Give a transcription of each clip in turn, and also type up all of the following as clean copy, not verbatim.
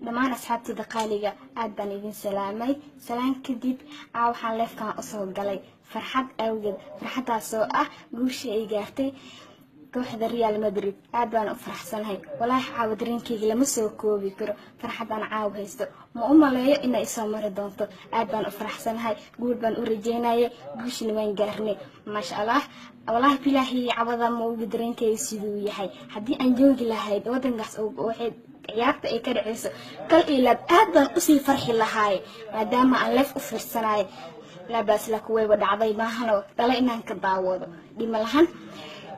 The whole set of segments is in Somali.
Dhammaan asxaabtayda qaaliga aad baan idin salaamay. Salaan kadib, waxaan livekan usoo galay farxad awgeed, farxaddaasoo ah guusha ay gaartay kooxda Real Madrid. Aad baan u faraxsanahay walaahi. Caawa dareenkeyga lama soo koobi karo. Farxaddaan caawa haysto ma u maleeyo inay isoo mari doonto. Aad baan u faraxsanahay, guul baan u rajeynayay, guushina waan gaarnay, maasha Allah. Walaahi bilaahi, cawada ma ogi dareenkeyga siduu yahay. Haddii aan joogi lahayd wadankaas waxay ciyaarta ay ka dhaceyso, kal iyo laab aad baan usii farxi lahaay, maadaama aan live u fiirsanayo. Laabaas lakuweyba dhacday maahano dhala inaan ka daawado dhima lahan.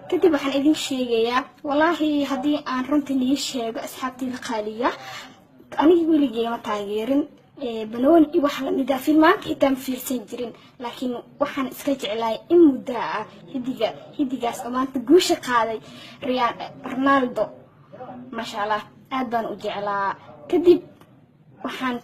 Kadib waxaan idin sheegayaa, walaahi haddii aan runta nii sheego, asxaabtayda qaaliga, aniga weligey ma taageerin banooni iyo wax lamida, filmaanta xitaa ma fiirsan jirin, laakiin waxaan iska jeclaay in muddaa ah xidiga xidigaas oo maanta guusha qaaday, Real Ronaldo, maasha Allah, aad baan u jeclaa. Kadib waxaan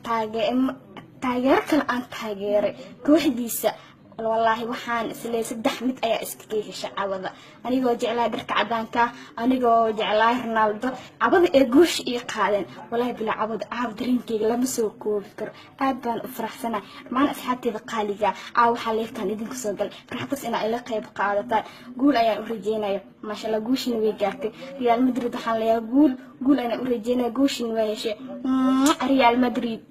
taageero kale aan taageeray kooxdiisa. Wallaahi waxaan isleey saddex mid ayaa iskaga hesha cawada, anigoo jeclaa dharka cadaanka, anigoo jeclaa Ronaldo, cawada ee guusha ii qaadeen. Wallaahi bilaa, cawada caawa dareenkeyga lama soo koobi karo, aad baan u faraxsanaa. Dhammaan asxaabteyda qaaliga, caawa waxaa livekan idinku soo galay farxadaas inaa ila qayb qaadataan. Guul ayaan u rajeynaya, maasha Allah, guushina way gaartay Real Madrid. Waxaan leeyahay guul, guul ayaan u rajeynaya, guushina waa heshay Real Madrid.